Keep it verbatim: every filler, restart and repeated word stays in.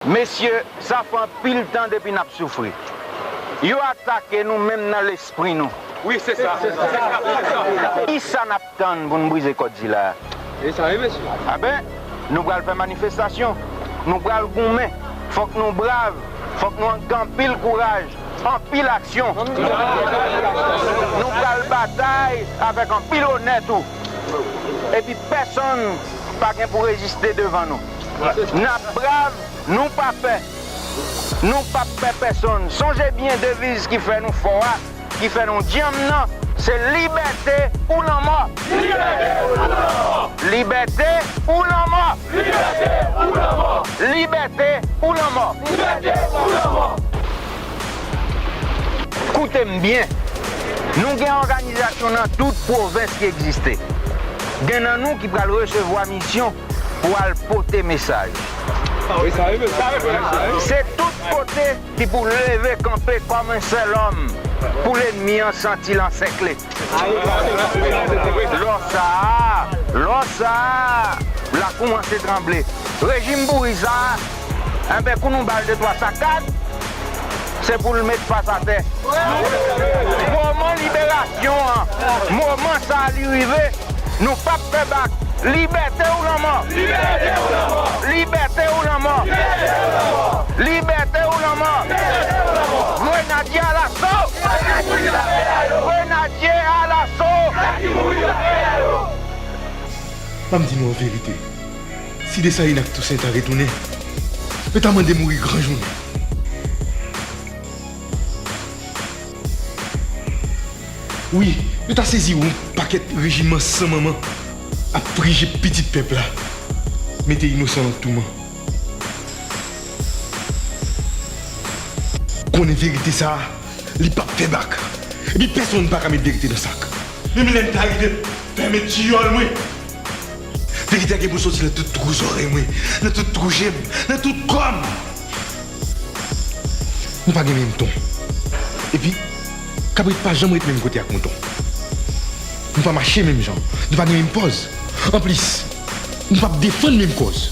Mesye, sa fè anpil tan depi n ap soufri. Yo atake nou menm nan lespri nou. Wi, se sa. Kisa n ap tann pou n brize kòd sila a? E sa, wi, mesye. Aben, nou pral fè manifestasyon. Nou pral goumen. Fòk nou brav. Fòk nou gen anpil kouraj. Anpil aksyon. Nou pral batay avèk anpil onè tou. Epi pèsonn pa gen pou reziste devan nou. N ap brav, nou pa pè. Nou p ap pè pèsonn. Sonje byen deviz ki fè nou fò a, ki fè nou dyanm nan, se libète ou lanmò. Libète ou lanmò. Libète ou lanmò. Libète ou lanmò. Libète ou lanmò. Libète ou lanmò. Koute m byen. Nou gen òganizasyon nan tout pwovens ki egziste. Gen nan nou ki pral resevwa misyon pou al pote mesaj. Se tout kote ki pou leve kanpe kòm yon sèl òm pou lènmi an santi l ansèkle. Lò sa a, lò sa a, l a koumanse tranble. Rejim pouri sa a, enben, kou nou ba l de twa sakad, se pou l met fas atè. Moman liberasyon an, moman sa a li rive, nou p ap fè bak. Libète ou lanmò! Libète ou lanmò! Libète ou lanmò! Libète ou lanmò! Grenadye alaso! Grenadye alaso! Ban m di nou an verite, si Desalin ak Tousen ta retounen, yo ta mande mouri gran jounen. Wi, yo ta sezi wè yon pakèt rejiman san manman ap prije pitit pèp la, mete inosan nan touman. Konnen verite sa a, li p ap fè bak. Epi pèsonn pa ka met verite nan sak. Menm lè m ta rive fèmen diyòl mwen, verite a gen pou soti nan tout twou zòrèy mwen, nan tout twou je m, nan tout kò m. Nou pa gen menm ton. Epi, kabrit pa janm ret menm kote ak mouton. Nou pa mache menm jan. Nou pa gen menm pòz. Anplis, nou p ap defann menm kòz.